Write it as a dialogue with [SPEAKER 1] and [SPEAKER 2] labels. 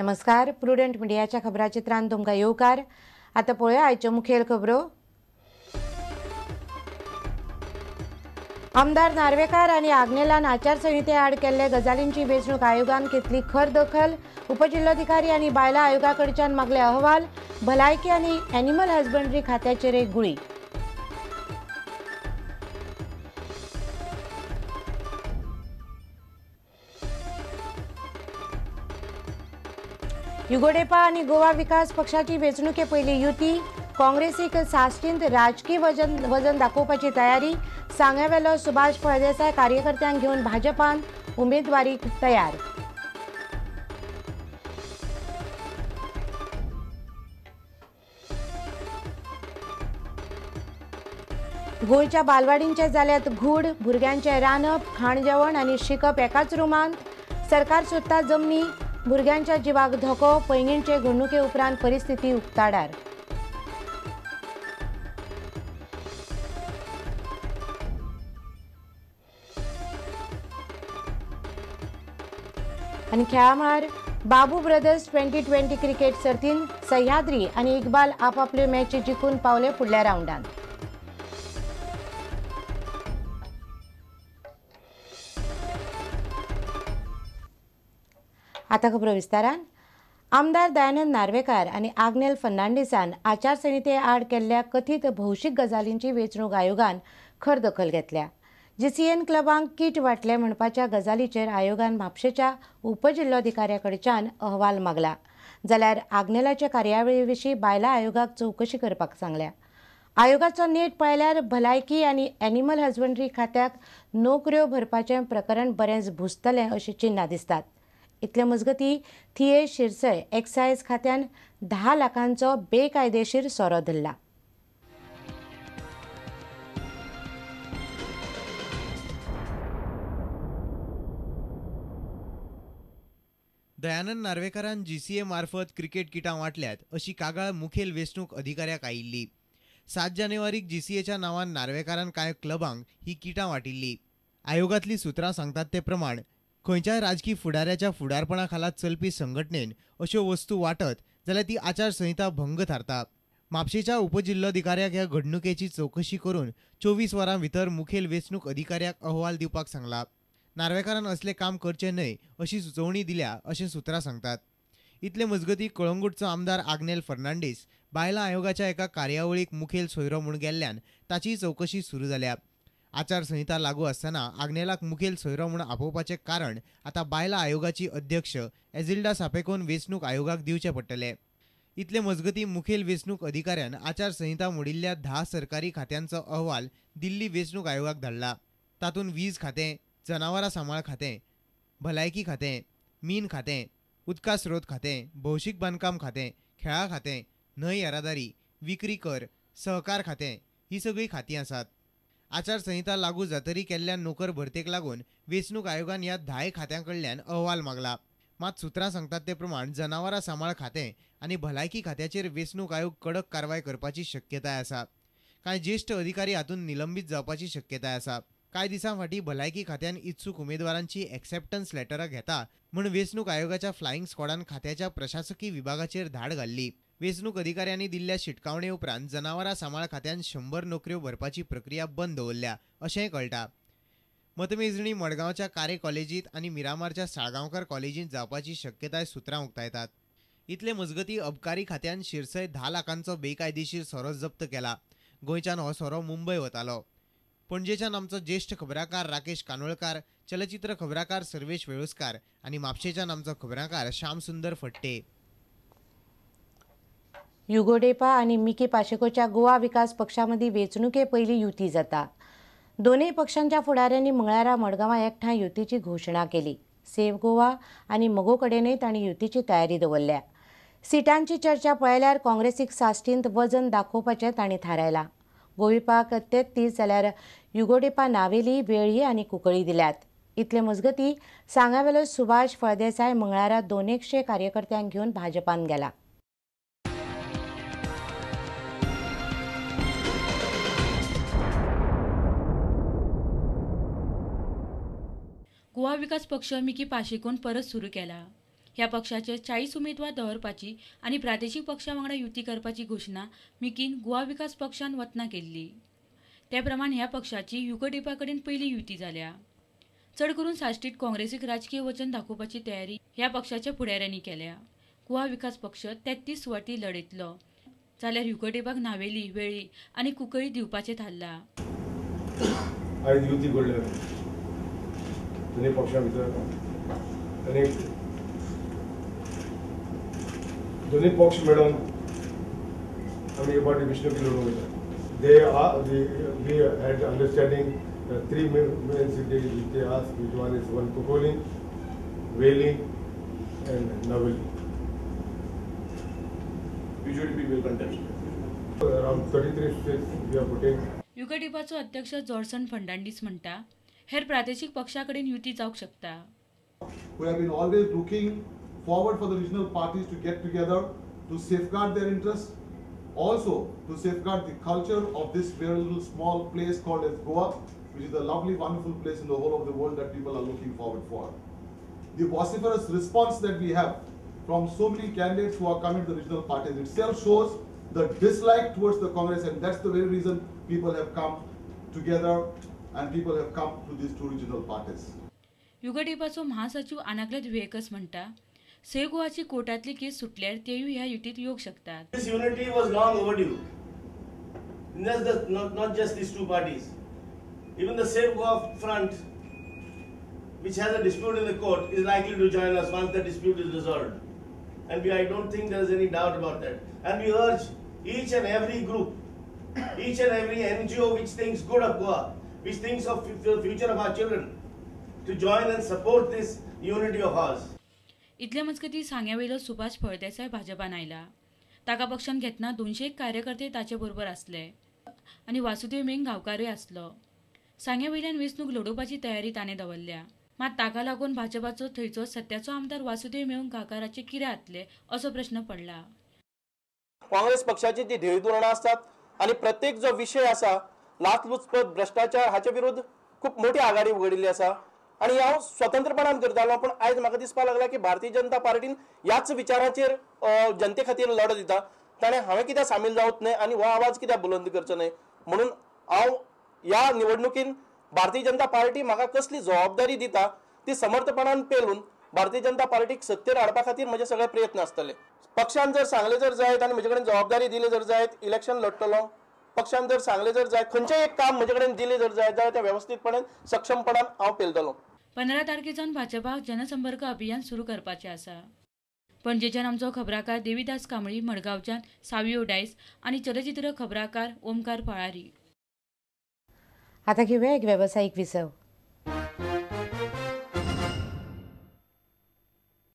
[SPEAKER 1] नमस्कार, प्रुडंट मिडियाच्या खबराचित्रांत तुमकां येवकार. आतां पळोवया आयच्यो मुखेल खबरो. आमदार नार्वेकार आनी आग्नेलान आचारसंहिते आड केल्ले गजालींची वेंचणूक आयोगान घेतली खर दखल. उपजिल्लोधिकारी आनी बायलां आयोगा कडच्यान मागले अहवाल. भलायकी आनी एनिमल हजबंडरी खात्याचेर एक गुळी. युगोडेपा आनी गोवा विकास पक्षाची वेंचणुके पयली युती. काँग्रेसीक साश्टींत राजकी वजन दाखोवपाची तयारी. सांग्यावेलो सुभाष फळदेसाय कार्यकर्त्यांक घेवन भाजपान उमेदवारीक तयार. गोंयच्या बालवाडींचे जाल्यात घूड. भुरग्यांचें रांदप, खाण जेवण आनी शिकप एकाच रुमांत. सरकार सोदता जमनी. भुरग्यांच्या जिवाक धोको. पैंगीणचे घडणुके उपरांत परिस्थिती उक्ताडार. आनी खेळा मळार बाबू ब्रदर्स 2020 क्रिकेट सर्तीन सह्याद्री आनी इक्बाल आपापल्यो मॅची जिखून पावले फुडल्या रावंडान. आतां खबरो विस्तारान. आमदार दयानंद नार्वेकार आनी आग्नेल फर्नांडीसान आचारसंहिते आड केल्ल्या कथीत भौशीक गजालींची वेंचणूक आयोगान खर दखल घेतल्या. जीसीएन क्लबांक कीट वांटले म्हणपाच्या गजालीचेर आयोगान म्हापशेच्या उपजिल्लोधिकाऱ्या कडच्यान अहवाल मागला. जाल्यार आग्नेलाचे कार्यावळी विशीं बायलां आयोगाक चवकशी करपाक सांगल्या. आयोगाचो नेट पळयल्यार भलायकी आनी एनिमल हजबंडरी खात्याक नोकऱ्यो भरपाचें प्रकरण बरेंच भुजतलें अशीं चिन्नां दिसतात. इतले मजगती थिये शिरसय एक्सायज खात्यान 10 लाखांचो बेकायदेशीर सोरो धरला.
[SPEAKER 2] दयानंद नार्वेकारान जीसीए मार्फत क्रिकेट किटां वांटल्यात अशी कागाळ मुखेल वेंचणूक अधिकाऱ्याक आयिल्ली. 7 जानेवारीक जीसीएच्या नांवान नार्वेकारान कांय क्लबांक ही किटां वांटिल्ली. आयोगांतलीं सुत्रां सांगतात ते प्रमाण खंयच्याय राजकी फुडाऱ्याच्या फुडारपणा खाला चलपी संघटनेन अश्यो वस्तू वांटत जाल्यार ती आचारसंहिता भंग थारता. म्हापशेच्या उपजिल्लोधिकाऱ्याक ह्या घडणुकेची चवकशी करून 24 वरां भितर मुखेल वेंचणूक अधिकाऱ्याक अहवाल दिवपाक सांगला. नार्वेकारान असलें काम करचें न्हय अशी सुचोवणी दिल्या अशें सुत्रां सांगतात. इतले मजगती कळंगूटचो आमदार आग्नेल फर्नांडीस बायलां आयोगाच्या एका कार्यावळीक मुखेल सोयरो म्हूण गेल्ल्यान ताची चवकशी सुरू जाल्या. आचारसंहिता लागू आसतना आग्नेलाक मुखेल सोयरो म्हूण आपोवपाचें कारण आतां बायलां आयोगाची अध्यक्ष एझिल्डा सापेकोन वेंचणूक आयोगाक दिवचें पडटलें. इतले मजगती मुखेल वेंचणूक अधिकाऱ्यान आचारसंहिता मोडिल्ल्या 10 सरकारी खात्यांचो अहवाल दिल्ली वेंचणूक आयोगाक धाडला. तातूंत वीज खातें, जनावरां सांबाळ खातें, भलायकी खातें, मीन खातें, उदका स्रोत खातें, भौशीक बांदकाम खातें, खेळां खातें, न्हंय येरादारी, विक्री कर, सहकार खातें ही सगळीं खातीं आसात. आचारसंहिता लागू जातरी केल्ल्या नोकर भरतेक लागून वेंचणूक आयोगान ह्या 10 खात्यां कडल्यान अहवाल मागला. मात सुत्रां सांगतात ते प्रमाण जनावरां सांबाळ खातें आनी भलायकी खात्याचेर वेंचणूक आयोग कडक कारवाय करपाची शक्यताय आसा. कांय ज्येश्ठ अधिकारी हातूंत निलंबीत जावपाची शक्यताय आसा. कांय दिसां फाटीं भलायकी खात्यान इत्सूक उमेदवारांची एक्सेप्टन्स लेटरां घेता म्हूण वेंचणूक आयोगाच्या फ्लायिंग स्क्वॉडान खात्याच्या प्रशासकी विभागाचेर धाड घाल्ली. वेंचणूक अधिकाऱ्यांनी दिल्ल्या शिटकावणे उपरांत जनावरां सांबाळ खात्यान 100 नोकऱ्यो भरपाची प्रक्रिया बंद दवरल्या अशेंय कळटा. मतमेजणी मडगांवच्या कारे कॉलेजींत आनी मिरामारच्या साळगांवकर कॉलेजींत जावपाची शक्यताय सुत्रां उक्तायतात. इतले मजगती अबकारी खात्यान शिरसय 10 लाखांचो बेकायदेशीर सोरो जप्त केला. गोंयच्यान हो सोरो मुंबय वतालो. पणजेच्यान आमचो ज्येश्ठ खबराकार राकेश कानोळकार, चलचित्र खबराकार सर्वेश वेळुस्कार आनी म्हापशेच्यान आमचो खबराकार श्यामसुंदर फट्टे.
[SPEAKER 1] युगोडेपा आनी मिकी पाशेकोच्या गोवा विकास पक्षा मदीं वेंचणुके पयलीं युती जाता. दोनूय पक्षांच्या फुडाऱ्यांनी मंगळारा मडगांवां एकठांय युतीची घोशणा केली. सेव्ह गोवा आनी मगो कडेनय तांणी युतीची तयारी दवरल्या. सिटांची चर्चा पळयल्यार काँग्रेसीक साश्टींत वजन दाखोवपाचें तांणी थारायलां. गोविपाक 33 जाल्यार युगोडेपा नावेली, वेळी आनी कुंकळी दिल्यात. इतले मजगती सांग्यावेलो सुभाष फळदेसाय मंगळारा 200 कार्यकर्त्यांक घेवन भाजपान गेला.
[SPEAKER 3] गोवा विकास पक्ष मिकी पाशेकोन परत सुरू केला. ह्या पक्षाचे 40 उमेदवार दवरपाची आनी प्रादेशीक पक्षा वांगडा युती करपाची घोशणा मिकीन गोवा विकास पक्षान वतना केल्ली. ते प्रमाण ह्या पक्षाची युगोडेपा कडेन पयली युती जाल्या. चड करून साश्टीत काँग्रेसीक राजकीय वचन दाखोवपाची तयारी ह्या पक्षाच्या फुडाऱ्यांनी केल्या. गोवा विकास पक्ष 33 सुवाती लढयतलो जाल्यार युगोडेपाक नावेली, वेळी आनी कुंकळी दिवपाचें थारला.
[SPEAKER 4] आयज युती घडल्या दोन्ही पक्षां भितर आनी दोन्ही पक्ष मेळून आमी हे फावटी वेंचणुकी लडोवंक वयता. They are we had understanding the three main cities which they asked, which one is one Cuncolim, Velim and Navelim.
[SPEAKER 5] UGDP will contest.
[SPEAKER 4] Around 33 states we are putting.
[SPEAKER 3] युगोडेपाचो अध्यक्ष जॉर्सन फर्नांडीस म्हणटा हेर प्रादेशीक पक्षा कडेन युती जावंक शकता.
[SPEAKER 6] We have been always looking forward for the regional parties to get together to safeguard their interests, also to safeguard the culture of this very little small place called as Goa, which is a lovely, wonderful place in the whole of the world that people are looking forward for. The vociferous response that we have from so many candidates who are coming to the regional parties itself shows the dislike towards the Congress, and that's the very reason people have come together and people have come to these two regional parties.
[SPEAKER 3] युगोडेपाचो महासचिव आनाग्लद व्हिएकस म्हणटा save गोवाची कोर्टातली केस सुटल्यार तेय ह्या युतीत येवंक शकतात.
[SPEAKER 5] This unity was long overdue. Not just these two parties. Even the Save Goa Front, which has a dispute in the court, is likely to join us once the dispute is resolved. And I don't think there is any doubt about that. And we urge each and every group, each and every NGO which thinks good of Goa, which thinks of the future of our children, to join and support this unity of ours.
[SPEAKER 3] इतले मजगती सांग्यावेलो सुभाष फळदेसाय भाजपान आयला. ताका पक्षान घेतना 201 कार्यकर्ते ताचे बरोबर आसले आनी वासुदेव मेंग गांवकारूय आसलो. सांग्यावयल्यान वेंचणूक लडोवपाची तयारी ताणें दवरल्या. मात ताका लागून भाजपाचो थंयचो सत्याचो आमदार वासुदेव मेंग गांवकाराचे कितें जातलें असो प्रश्न पडला.
[SPEAKER 7] काँग्रेस पक्षाची जी ध्येय धोरणां आसतात आनी प्रत्येक जो विशय आसा लाचलुचपत भ्रश्टाचार हाचे विरुद्ध खूब मोठी आघाडी उगडिल्ली आसा आनी हांव स्वतंत्रपणान करतालो. पूण आयज म्हाका दिसपाक लागला की भारतीय जनता पार्टीन ह्याच विचाराचेर जनते खातीर लढो दिता, ताणें हांवें कित्याक सामील जावच न्हय आनी हो आवाज कित्याक बुलंद करचो न्हय. म्हणून हांव ह्या निवडणुकीन भारतीय जनता पार्टी म्हाका कसली जबाबदारी दिता ती समर्थपणान पेलून भारतीय जनता पार्टीक सत्तेर हाडपा खातीर म्हजे सगळे प्रयत्न आसतले. पक्षान जर सांगलें जर जायत आनी म्हजे कडेन जबाबदारी दिली जर जायत इलेक्शन लढटलो. पक्षान जर सांगलें जर जायत खंयचें एक काम म्हजे कडेन दिलें जर जायत जाल्यार तें वेवस्थीतपणान सक्षमपणान हांव पेलतलो.
[SPEAKER 3] 15 तारखेच्यान भाजपा जनसंपर्क अभियान सुरू करपाचें आसा. पणजेच्यान आमचो खबराकार देवीदास कांबळी, मडगांवच्यान सावियो डायस आनी चलचित्र खबराकार ओमकार फळारी.
[SPEAKER 1] आता घेऊया एक व्यावसायिक विसव.